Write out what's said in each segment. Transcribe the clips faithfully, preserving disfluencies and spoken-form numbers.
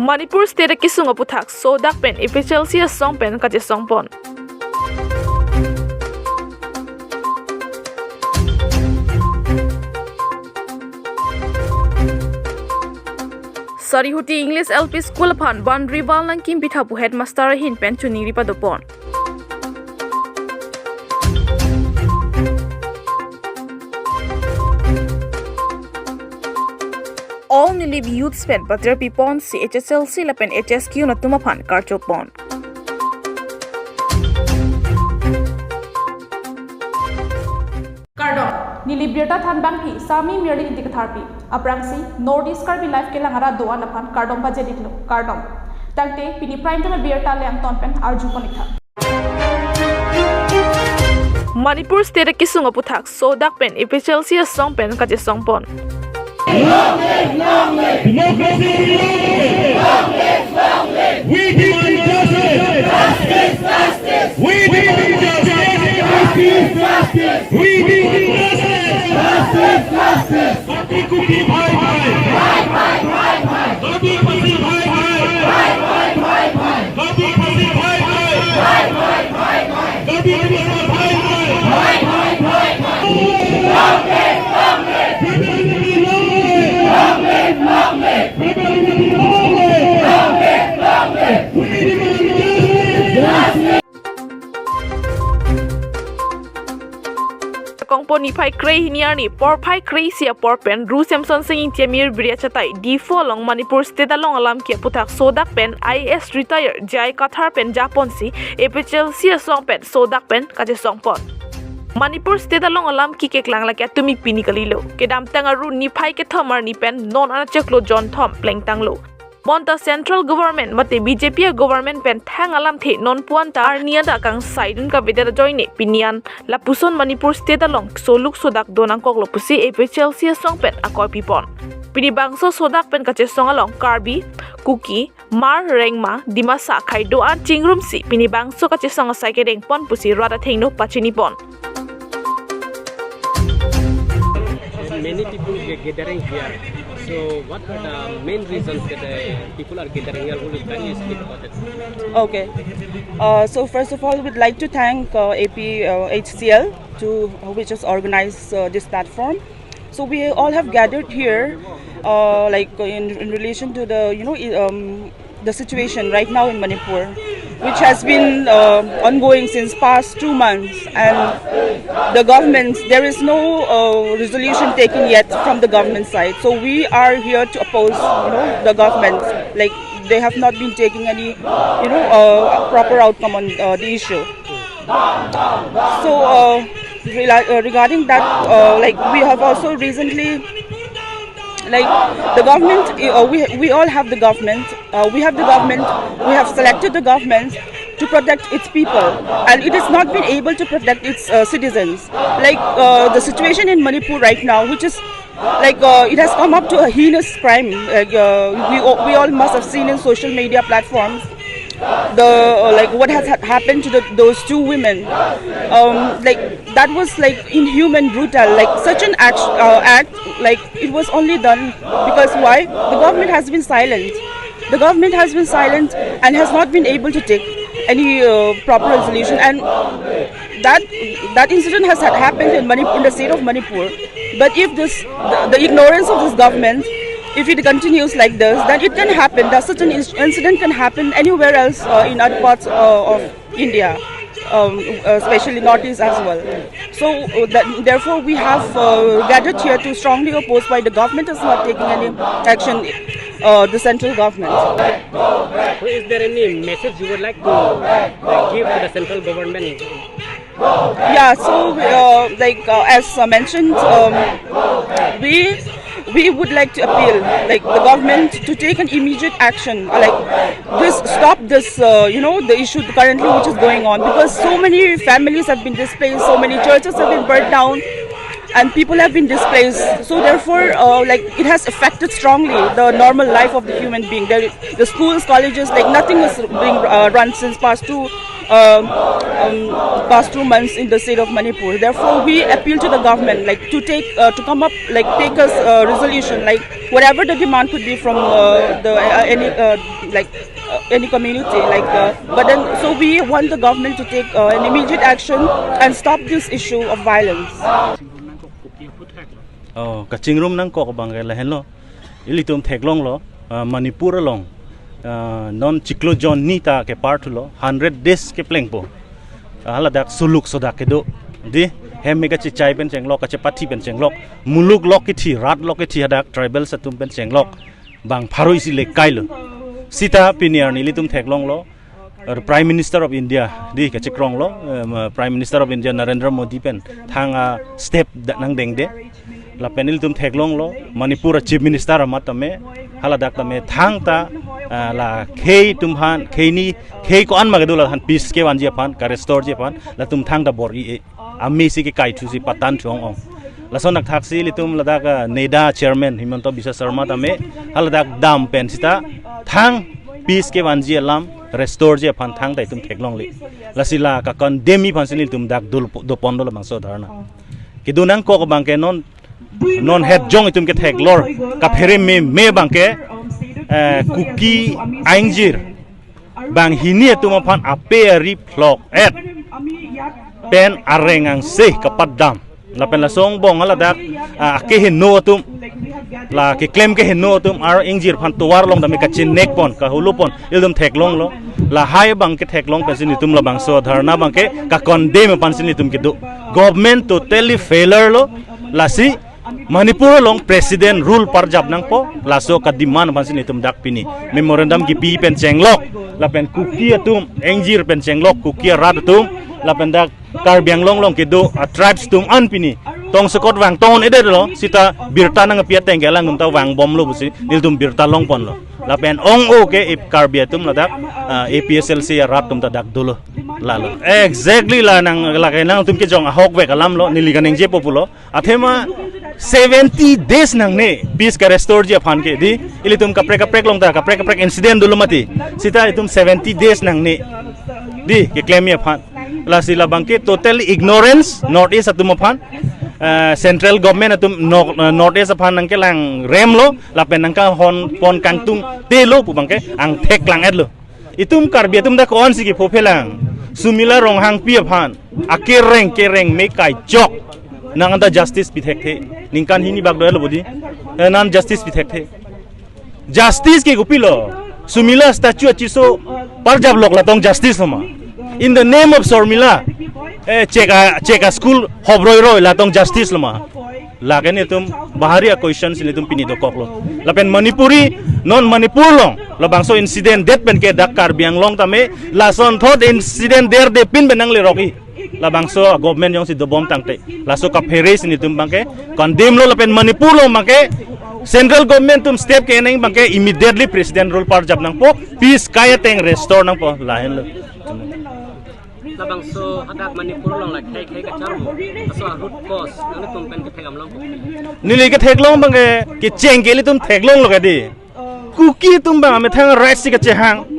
Manipur State akesung aputhak sodak pen A P H L C asong pen kachesongpon. Sarihuti English L P School aphan boundary wall nangkim pitha pu headmaster ahin pen chuningri padopon. All Nilip youths pen patir pipon si H S L C lapen H S Q atum aphan karchopon. Kardom, Nilip birta thanbangpi Sami Mirli Ingti Katharpi. Aphrangsi North East Karbi Live kelang arat do-an aphan kardom pajir-iklo, kardom. Tangte pini prime time birta le angton pen arjupon-iktha. Manipur State akesung aputhak sodak pen A P H L C asong pen kachesongpon. Democracy, we demand justice. We demand justice. We demand justice. Kuki, Kuki bhai bhai. Ghati Khasi bhai bhai. Ghati Khasi bhai bhai. Ghati Khasi bhai bhai. Kongpo niphai kre-hini arni porphai kre-isi apor pen Ru Semsonsing Ingti amir biri achatai Diphu along Manipur State along alam ke aputhak sodak pen I A S retire J I Kathar pen japonsi A P H L C asong pen sodak pen kachesongpon. Manipur State along alam ke keklang lake atumi pini kalilo. Kedamtang Aru niphai kethom arni pen non anacheklo jonthom plengtanglo. Bonta Central Government mate B J P a-government pen thang alamthe non puan ta arni an ta kangsaidun kavedet ajoine pini an lapuson Manipur State along soluk sodak do nangkoklo pusi A P H L C asong pen akoi pipon. Pini bangso sodak pen kachesong along Karbi, Kuki, Hmar, Rengma, Dimasa akhei do-an chingrumsi pini bangso kachesong asai kedengpon pusi rat athengno pachinipon. Many people are gathering here. So, what are the main reasons that the people are gathering here? Would you kindly speak about it? Okay. Uh, so first of all, we'd like to thank uh, A P uh, H C L to uh, which has organized uh, this platform. So we all have gathered here, uh, like uh, in, in relation to the you know i- um, the situation right now in Manipur, which has been uh, ongoing since past two months, and the government, there is no uh, resolution taken yet from the government side. So we are here to oppose, you know, the government. Like, they have not been taking any, you know, uh, proper outcome on uh, the issue. So uh, rela- uh, regarding that, uh, like, we have also recently, like, the government, uh, we we all have the government. Uh, we have the government. We have selected the government to protect its people, and it has not been able to protect its uh, citizens. Like uh, the situation in Manipur right now, which is like uh, it has come up to a heinous crime. Like, uh, we all, we all must have seen in social media platforms the uh, like what has ha- happened to the, those two women. Um, like, that was like inhuman, brutal. Like, such an act, uh, act, like, it was only done because why? The government has been silent. The government has been silent and has not been able to take any uh, proper resolution. And that that incident has ha- happened in Manipur, in the state of Manipur. But if this the, the ignorance of this government, if it continues like this, then it can happen that such an inc- incident can happen anywhere else uh, in other parts uh, of India, um, uh, especially Northeast as well. So uh, that, therefore, we have uh, gathered here to strongly oppose why the government is not taking any action, uh, the central government. So is there any message you would like to uh, give to the central government? Yeah, so uh, like uh, as uh, mentioned, um, we we would like to appeal, like, the government to take an immediate action, uh, like, this stop this uh, you know, the issue currently which is going on, because so many families have been displaced, so many churches have been burnt down, and people have been displaced. So therefore, uh, like, it has affected strongly the normal life of the human being. The, the schools, colleges, like, nothing is being uh, run since past two um, um, past two months in the state of Manipur. Therefore, we appeal to the government, like, to take, uh, to come up, like, take us a resolution, like, whatever the demand could be from, uh, the, uh, any, uh, like, uh, any community, like, uh, but then, so we want the government to take, uh, an immediate action and stop this issue of violence. Oh, kachingrum nangkok abang ke lahenlo. Ilitum theklonglo, ah, Manipur along, ah, non chiklo jon ni ta kepar thulo, hundred days keplengpo. Ah, haladak suluk sodak kedo. Di, hem me kachechai pen chenglok, kachepathi pen chenglok. Muluk lok kithi, rat lok kithi hadak tribals atum pen chenglok. Bang pharo isi le kailo. Sita pini arni ilitum theklonglo. Er, Prime Minister of India, di kachikronglo, em, Prime Minister of India Narendra Modi pen thang a step da nangdengde. Lapen ilitum theklonglo, Manipur a Chief Minister amat tame, haladak tame thangta, ah, la khei atum aphan, khei ni, khei ko-an ma kedo la han peace kevanji aphan, ka restore ji aphan, latum thangta bor-i-e. Amei si kekaithu si patan thu ong-ong. Lason athak si ilitum ladak, ah, NEDA Chairman Himanta Biswa Sarma tame, haladak dam pen sita thang peace kevanji alam restore ji aphan thangta itum theklongle. Lasi la ka condemn aphan si ilitum dak dul doponlo labangso dharna. Kedo nangkok abang ke non, non het jong itum ketheklor kaphere meme abang ke, eh, Kuki a-ingjir banghini atum aphan ape ari phlok-et pen areng angse kapadam. Lapen laso angbong haladak, ah, keheno atum, la keklem keheno atum, ar ingjir aphan tovar along tame kachinek pon, kahulu pon, ilitum theklonglo. Lahai abang ke theklong pensi ilitum labangso dharna abang ke ka condemn aphan si ilitum kedo. Government totally failure lo, lasi Manipur along President rule parjap nangpo, laso ka demand aphan si ilitum dak pini memorandum kipi pen chenglok, lapen Kuki atum, ingjir pen chenglok, Kuki arat atum, lapen dak Karbi Anglong along kedo a tribes atum an pini tongsekot vang tong-un-edetlo, sita birta nangpi ateng ke alangtum ta vangbomlo pusi nelitum birta longponlo. Lapen ong-o ke ip Karbi atum ladak, ah, A P H L C arat atum ta dak dolo. Lalo. Exactly la nang, lake nangtum kejong ahokvek alamlo, neli kaningjepo pulo. Athema seventy days nangne peace ka restore ji aphan ke di, ilitum kaprek kaprek along ta, kaprek kaprek incident dolo mati. Sita itum seventy days nangne di keklem ji aphan. Lasi labang ke total ignorance North East atum aphan. Eh, central government atum no-, North East aphan nangkelang remlo, lapen nangkahon pon kangtungtelo pu abang ke angthek lang-etlo. Itum Karbi atum ta ko-an si kepho phelang. Sumila Ronghangpi aphan akereng kereng me kaijok. Nang anta justice pithekthe. Ningkan hini bak doelo bodi. Eh, nang justice pithekthe. Justice ke kopilo? Sumila statue achiso parjaplok, la tong justice lo ma? In the name of Sharmila, eh, chek a, chek a school hop roiroi, la tong justice lo ma? Lake nelitum bahari a question si nelitum pini dokoklo. Lapen Manipuri, non Manipur along labangso incident det pen ke dak Karbi Anglong tame, lasonthot incident derde pin pen nanglerok-i. Labangso a government jongsi dobom tangte, laso kaphere si nelitum abang ke condemn lo, lapen Manipur along abang ke central government atum step ke-en nangji abang ke immediately President rule parjap nangpo, peace kai ateng restore nangpo, lahenlo. Labangso hadak Manipur along la khei khei kacharmo, laso a root cause nanglitum pen ketheklong? Neli ketheklong abang ke, kecheng ke ilitum theklonglo ke di. Kuki atum abang amethang rights si kachehang.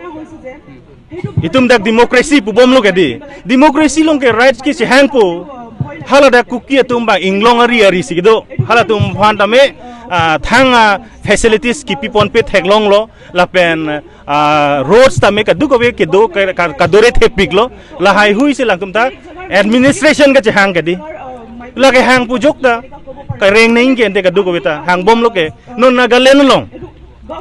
Itum dak democracy pubomlo ke di. Democracy along ke rights kachehangpo. Haladak Kuki atum abang inglong ari ari si kedo. Halatum aphan tame, ah, thang, ah, facilities kipi ponpe theklonglo. Lapen, ah, roads tame kadokave kedo ka, ka, kadore thepiklo. Lahaihui si alangtum ta administration kachehang ke di. La kehang pu ajok ta kareng nangji ke ante kadokave ta hangbomlo ke. Non Nagaland along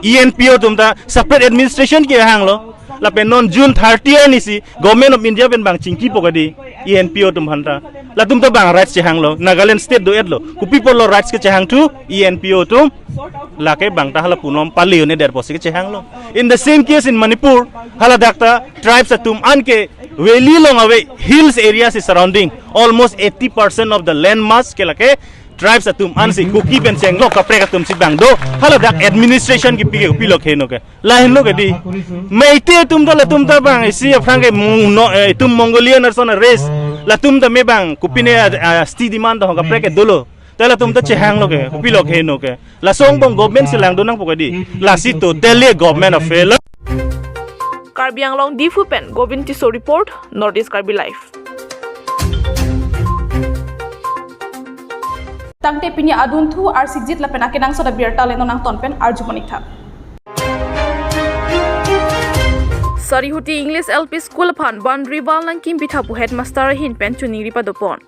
E N P O atum ta separate administration kehanglo. Lapen non June thirty arni si Government of India pen abang chingkipo ke di, E N P O atum aphan ta. Latum ta abang rights chehanglo, Nagaland state do-etlo. Kopi apotlo rights kechehangthu E N P O atum? Lake abang ta hala punom pale-un-edetpo si kechehanglo. In the same case in Manipur, haladak ta tribes atum an ke valley along ave, hills area si surrounding, almost eighty percent of the land mass ke lake tribes atum an si, Kuki pen chenglok kaprek atum si abang do. Haladak administration kipi ke kopilo kheno ke? Lahenlo ke di. Meitei atum ta, latum ta abang isi aphrang ke mung no, eh, itum Mongolian ason a race. Latum ta me abang kopine a, a, asti demand ta ho kaprek ke dolo. Ta latum ta chehanglo ke, kopilo kheno ke? Laso angbong government si langdun nangpo ke di. Lasi totally government a failure. Karbi Anglong Diphu pen Govind Tisso report, North East Karbi Live. Tangte pini adunthu arsikjit lapen akenangsot abirta le non nangton pen arju pon-ik tha. Sarihuti English L P School aphan boundary wall nangkimpi tha pu headmaster ahin pen choningri padopon.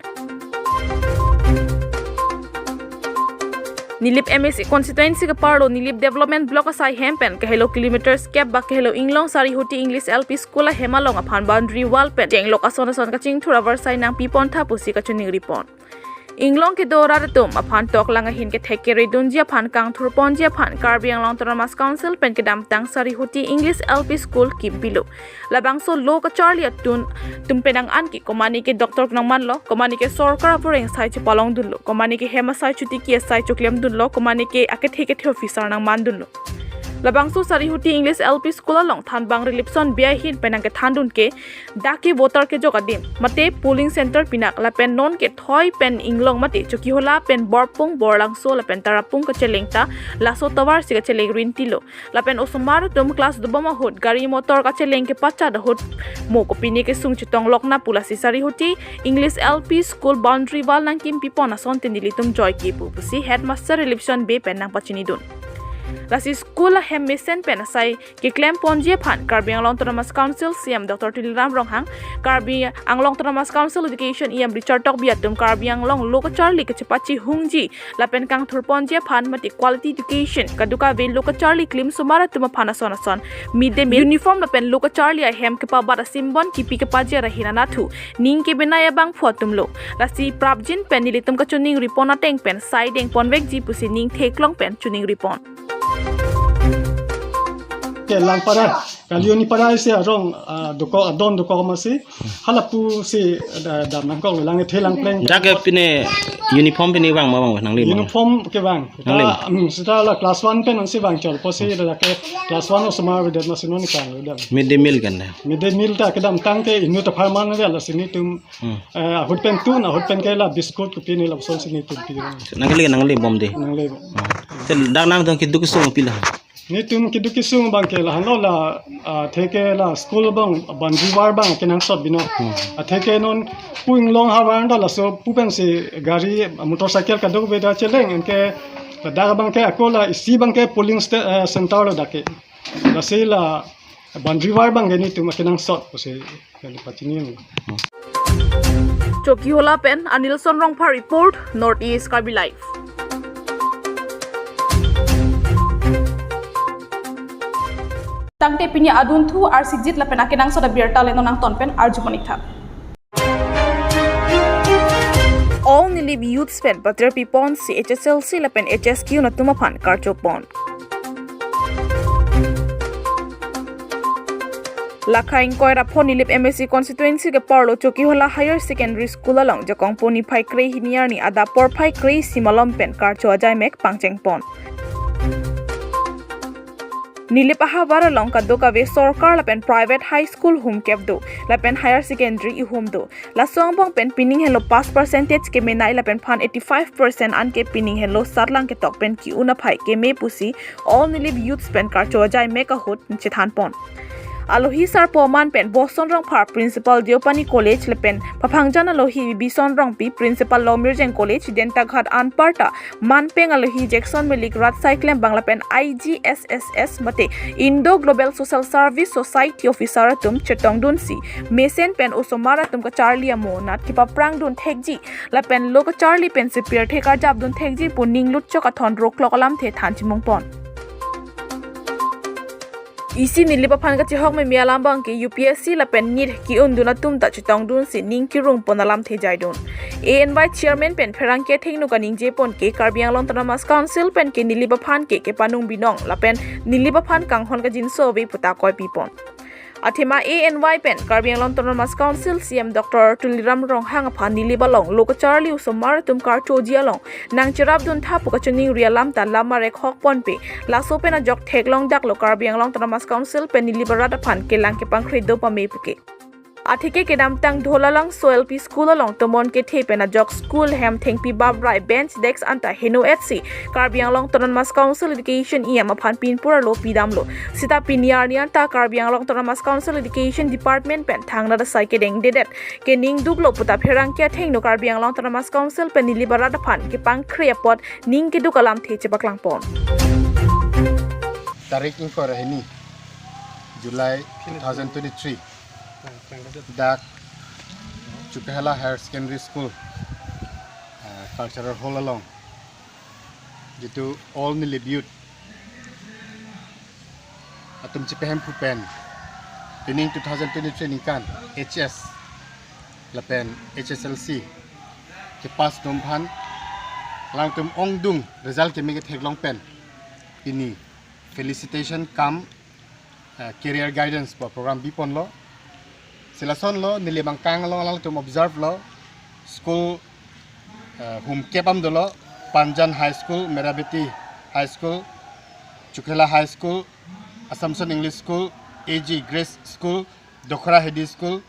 Nilip M A C constituency keparlo Nilip Development Block asai hem pen kahelo kilometers kep bak kahelo inglong Sarihuti English L P School ahem along aphan boundary wall pen chenglok ason ason kachingthur avarsai nangpipon tha pusi kachoningripon. Inglong kedo rat atum aphan toklang ahin kethek keredunji aphan kangthurponji aphan Karbi Anglong Autonomous Council pen kedamtang Sarihuti English L P School kimpilo. Labangso lo kacharli atum pen nang-an ke komane ke doctor nangmanlo, komane ke sorkar avoreng asai chepalongdunlo, komane ke hem asai chotiki asai choklemdunlo, komane ke akethe kethe officer nangmandunlo. Labangso Sarihuti English L P School along thanbang Rilipson Bey ahin pen nangkethandun ke dak ke voter kejok adim mate polling center pinak lapen non ke thoi pen inglong mate Chokihola pen Borpung, Borlangso lapen Tarapung kacheleng ta laso tovar si kacheleng rintilo. Lapen osomar atum class dobom ahut gari motor kacheleng kepachat ahut mo kopine kesung chetonglok na pu lasi Sarihuti English L P School boundary wall nangkimpipon asonte nelitum joike pu pusi headmaster Rilipson Bey pen nangpachinidun. Lasi school ahem mesen pen asai keklemponji aphan Karbi Anglong Autonomous Council C E M Doctor Tuliram Ronghang, Karbi Anglong Autonomous Council Education E M Richard Tokbi atum Karbi Anglong lo kacharli kachepachihungji lapen kangthurponji aphan mate quality education kadokave lo kacharli klim osomar atum aphan ason ason mid day meal, uniform lapen lo kacharli ahem kepabat asimbon kipi kepajer ahin anatthu ning kebenai abangphu atumlo. Lasi prapjin pen nelitum kachoningripon ateng pen sai dengponvekji pusi ning theklong pen choningripon. Ke Langpara, Kalioni Para isi arong, ah, dokok, adon dokok masi, halapu si, ah, dam nangkok lang, the lang pleng. Dak ke pine uniform pine vang ma vang nangle ma? Uniform ke vang. Nangle. Ta, hmm, seta la class one pen nangsi vang chol, pusi dak ke class one osomar avedet masi non ni kang avedet. Mid day meal kan da? Mid day meal ta kedamtang ke inut apharman avedet lasi nelitum, Hmm. eh, ahut pen tun, ahut pen ke la biscuit kopine lapuson si nelitum pi. Nangle, nanglebom de. Nanglebom. Hmm. Te dak nangtum keduk kesung pila? Nelitum keduk kesung abang ke lahenlo la, ah, atheke la school abang boundary wall abang kenangsot binong. Hmm. Atheke non pu inglong havar ta laso pu pensi gari motorcycle kadokave ta cheleng, anke ladak abang ke ako la isi abang ke polling sta-, eh, center lo dak ke. Lasi la boundary wall abang ke nelitum kenangsot pusi kali pachini. Chokihola pen Anilson Rongphar report, North East Karbi Live. Tangte pini adunthu arsikjit lapen akenangsot abirta le non nangton pen arju pon-ik tha. All Nilip Youths pen patir pipon si H S L C lapen H S Q atum aphan karchopon. Lakha ingkoi ra pho Nilip M A C constituency keparlo Chokihola Higher Secondary School along jakong poni phai kre hini arni adap porphai kre isi malom pen karcho ajai mek pangchengpon. Nilip ahavar along kadokave sorkar lapen private high school hum kep do, lapen higher secondary ihum do. Laso angbong pen pining henlo pass percentage kemenei lapen phan eighty five percent anke pining henlo satlang ketok pen ki-un aphai keme pusi All Nilip Youths pen karcho ajai mek ahut chethanpon. Alohi sarpo aman pen Boson Rongphar, Principal Deopani College lapen paphangjan alohi Bison Rongpi, Principal Longmirjeng College, Dentaghat anparta manpeng alohi Jackson Milik, rat saiklem bang lapen I G S S S mate Indo Global Social Service Society officer atum chetongdunsi mesen pen osomar atum kacharli amo nat kepaprangdun thekji lapen lo kacharli pensi pirthe karjapdun thekji pu ning lutchok athon roklok alamthe than chimungpon. Isi Nilip aphan kachehok meme alam abang ke U P S C lapen NEET ki-undun atum ta chetongdunsi ning kirungpon alamthe jaidun. A N Y chairman pen pherangke athengno kaningjepon ke Karbi Anglong Autonomous Council pen ke Nilip aphan ke kepanung binong lapen Nilip aphan kanghon kajinso ave pu ta koipipon. Athema A N Y pen Karbi Anglong Autonomous Council C E M Doctor Tuliram Ronghang aphan Nilip along lo kacharli osomar atum karchoji along nangcherapdun tha pu kachiningri alam ta lam arek hokponpe. Laso pen ajok theklong daklo Karbi Anglong Autonomous Council pen Nilip arat aphan kelang kepangkhre do pame puke. Atheke kedamtang Dholalangso L P School along tomon kethe pen ajok school hem thengpi babrai bench desk anta heno etsi Karbi Anglong Autonomous Council Education E M aphan pinpur arlo pidamlo. Seta pini arni anta Karbi Anglong Autonomous Council Education Department pen thangnat asai kedengdedet kening duklo puta pherangke athengno Karbi Anglong Autonomous Council pen Nilip arat aphan kepangkre apot ning keduk alamthe chepaklangpon. Tarik ingkoi ra hini July two thousand twenty-three, dak Chokihola Higher Secondary School, uh, Cultural Hall along, jitu all Nilip youth atum chepahemphu pen, pining two thousand twenty-three ningkan H S lapen H S L C kepass atum aphan alangtum ongdung result keme ketheklong pen pini felicitation cum, uh, career guidance pu program biponlo. Si lasonlo, Nilip angkang along alangtum observe lo, school, uh, humkep am dolo, Panjan High School, Merabeti High School, Chokihola High School, Assumption English School, A G Grace School, Dokhra Hedi School,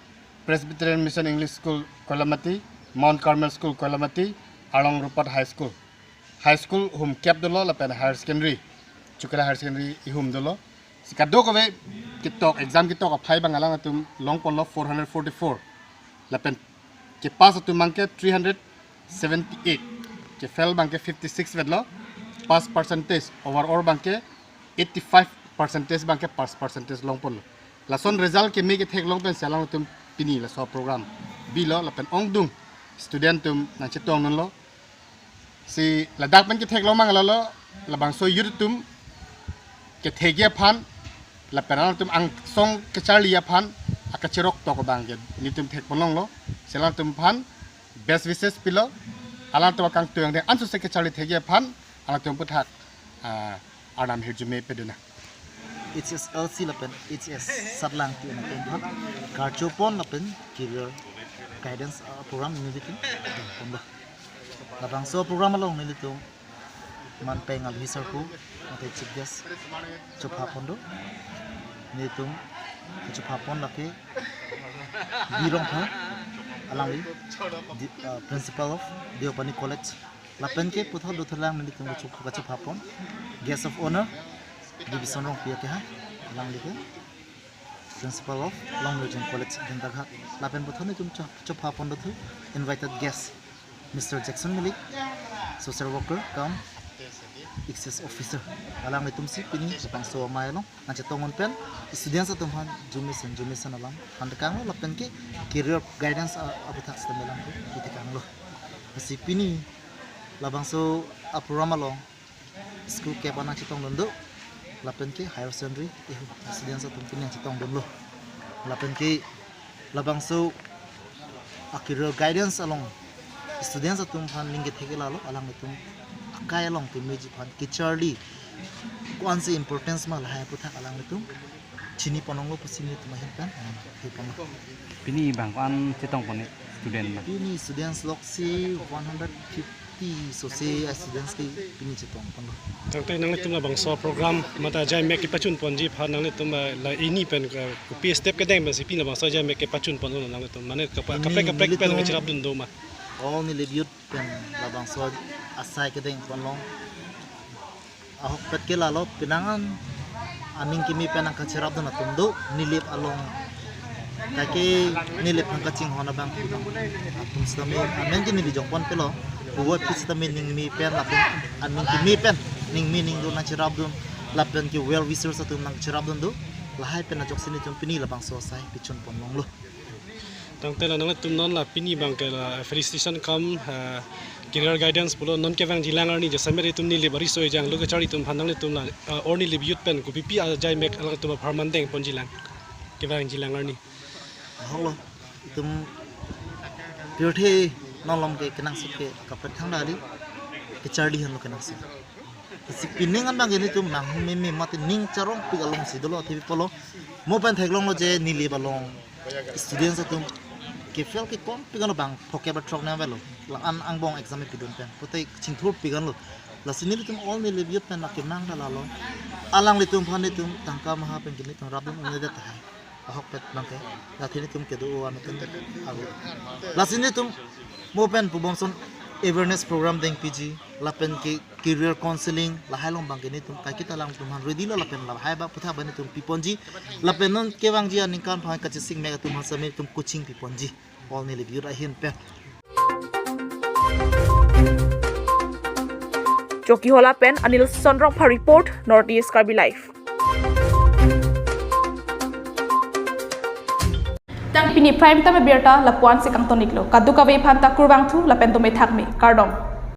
Presbyterian Mission English School Koilamati, Mount Carmel School Koilamati, Arlong Rupat High School. High School humkep dolo lapen higher secondary, Chokihola Higher Secondary ihum dolo. Si kadokave ketok, exam ketok aphai abang alangtum longponlo four hundred forty-four. Lapen kepass atum abangke three hundred seventy-eight. Kefail abangke fifty-six vetlo. Pass percentage overall abangke eighty-five percentage abangke pass percentage longponlo. Lason result keme ketheklong pensi alangtum pini laso program bilo lapen ongdung student atum nangchetongdunlo. Si ladak pen ketheklong mang lalo, labangso youth atum kethekji aphan lapen alangtum angsong kecharli aphan akacherok tok abangke nelitum thekponlonglo. Si alangtum aphan best wishes pilo, alangtum akangtui angdeng ansose kecharli thekji aphan alangtum aphuthak, ah, arnam hirjume pedun nang. H S L C lapen H S Satlang T N atum aphan karchopon lapen career guidance, uh, program nelitum dengponlo. Labangso program along nelitum manpeng alhi sarpo mate chief guest chophapon do. Nelitum chophapon lake Birong Pha, alangli di, uh, principal of Deopani College. Lapen ke puthot dothulang nelitum kachop kachophapon guest of honor Bibison Rongpi ake ha, alangli ke principal of Longmirjong College, Dentaghat. Lapen puthot nelitum cho- chophapon dothu invited guest Mister Jackson Milik, social worker cum H S officer. Alanglitum si pini labangso amei along nangchetongdun pen students atum aphan jumesen jumesen alam thantekanglo lapen ke career guidance a- aphuthak sitame alam pu itekanglo. Lasi pini labangso aprogram along school kep an nangchetongdun do lapen ke higher secondary ihum students atum pini nangchetongdunlo. Lapen ke labangso a career guidance along students atum aphan ning kethek lalo, alanglitum akai along kemeji aphan kecharli ko-ansi importance ma lahai aphuthak alanglitum chiniponlonglo pusi nelitum ahin pen, ah, theponlo. Pini bang ko-an chetongpon student bang? Pini students loksi one hundred fifty sose a students ke pini chetongponlo. Tangte nanglitum labangso program mate ajaimek kepachunponji aphan nanglitum, ah, la ini pen, ah, kopi step kedeng pensi pini labangso ajaimek kepachunponlo nanglitum? Mane kapa- Pini kaprek kaprek pen nelitum nangcherapdun do ma? All Nilip youth pen labangso asai kedengponlong. Ahokpet ke lalo penang an aning kimi pen nangkacherapdun atum do, Nilip along kaike Nilip aphan kachinghon abang atum sitame amen ke neli jongpon pelo, puvoiphit sitame ningmi pen lapen aning kimi pen ningmi ningdun nangcherapdun lapen ke well wishers atum nangcherapdun do, lahai pen ajoksi nelitum pini labangso asai pachunponlonglo. Tangte la nanglitum non la pini bang ke la felicitation cum, eh, career guidance pulo, non kevangjilang arni jasemet itum Nilip ariso ejang lo kecharli atum aphan nanglitum la, eh, all Nilip youth pen kopipi ajaimek alangtum apharman dengponjilang, kevangjilang arni? Ahoklo, itum pirthe non malom ke kenangsot ke kaprek thangta kali, kecharli henlo kenangsot. Si pining an bang ke nelitum nanghumeme mate ning charongpik alongsi dolo athe pipolo. Mo pen theklonglo je Nilip along students atum kefail ke kompik ano bang phokep ra throk nang avelo. La-an angbong exam pidun pen. Pote chingthurpik anlo. Lasi nelitum all Nilip youth pen akemang ta lalo. Alanglitum aphan nelitum tangka maha pen ke nelitum rapdun un-edet tahai. Ahokpet abangke, la thini tum kedo o ano tum ago. Lasi nelitum mo pen pu bom ason awareness program dengpiji, lapen ke career counseling, lahai along abangke nelitum kaiketa alam atum aphan ready lo lapen lahai ba puthak ba nelitum piponji, lapen non kevangji aningkan aphan kachesik mek atum aphan sami nelitum coaching piponji. All neli biur ahin pen. Chokihola pen Anil Sonrongpha report, North East Karbi Live. Tang pini prime time abirta lapu-an si kangton-iklo. Kadokave aphan ta kurvangthu lapen dome thakme. Kardom.